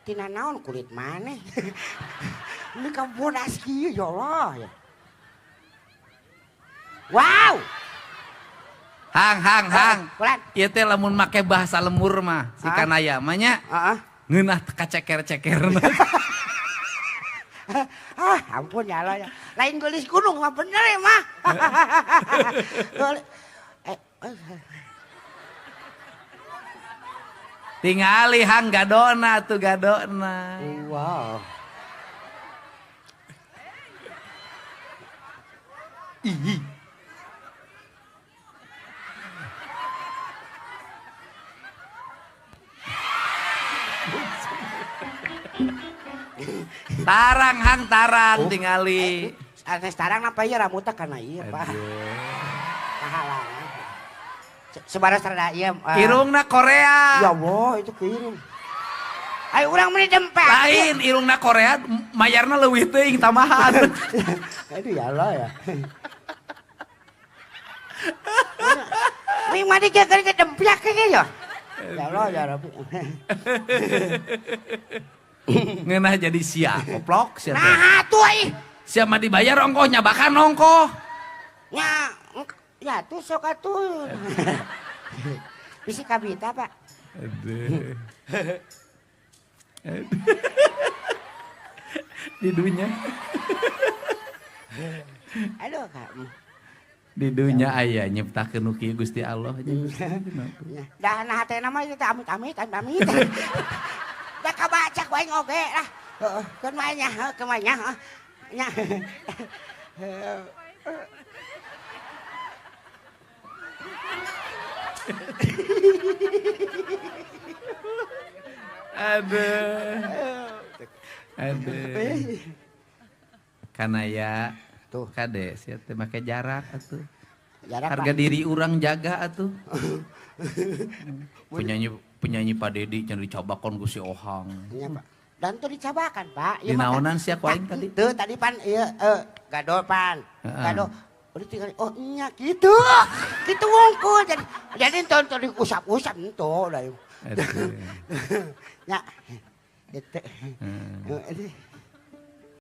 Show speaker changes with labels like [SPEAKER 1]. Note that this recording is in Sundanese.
[SPEAKER 1] Tina naon kulit maneh. Ini ka bodas kieu ya Allah. Wow.
[SPEAKER 2] Hang hang hang. Ieu teh lamun make bahasa lemur mah si Kanaya mah nya.
[SPEAKER 1] Heeh.
[SPEAKER 2] Ngeunah kaceker-cekerna.
[SPEAKER 1] Ah, ampun ya Allah ya. Lain geulis gunung mah bener ya mah.
[SPEAKER 2] Tingali hang gadona tuh gadona.
[SPEAKER 1] Wow.
[SPEAKER 2] Ih. Tarang hang tarang oh, tingali.
[SPEAKER 1] Anes tarang napa ieu rambutna kana ieu Pak. Kahalangan. Sebaras rada ieu.
[SPEAKER 2] Irungna Korea.
[SPEAKER 1] Ya Allah itu ke irung. Ayo urang meuni dempet.
[SPEAKER 2] Lain irungna Korea mayarna leuwih teuing tambahan.
[SPEAKER 1] Aduh ya Allah ya. Ming mandi ge keur dempyak ge ya. Ya Allah ya Rabbi.
[SPEAKER 2] Ngeunah jadi sia koplok sia.
[SPEAKER 1] Nah atuh ih.
[SPEAKER 2] Sia mah dibayar ongkoh nyabakan ongkoh.
[SPEAKER 1] Nya ya tuh sok atuh. Bisi kabita Pak.
[SPEAKER 2] Aduh. Di dunya.
[SPEAKER 1] Aduh Kak.
[SPEAKER 2] Di dunya aya nyiptakeun nu kieu Gusti Allah nya.
[SPEAKER 1] Dah nah hatena mah ieu teh amit-amit amit-amit. Da kabaca ku aing oge lah. Heeh, keun wae nya, heuh keun wae nya, heuh. Nya.
[SPEAKER 2] Aduh. Aduh. Kanaya tuh kade sia teh make jarak atuh.
[SPEAKER 1] Jarak,
[SPEAKER 2] harga
[SPEAKER 1] Pak.
[SPEAKER 2] Diri urang jaga atuh. Penyanyi Pak Dedi can dicabakan ku si Ohang.
[SPEAKER 1] Iya, Pak. Dan tuh dicabakan, Pak.
[SPEAKER 2] Di naonan sia ku aing tadi?
[SPEAKER 1] Teu tadi pan ieu gadol pan. Gadol. Udah tinggal oh nya gitu. Gitu wungkul jadi tonton diusap-usap entu da. Nya. Gitu.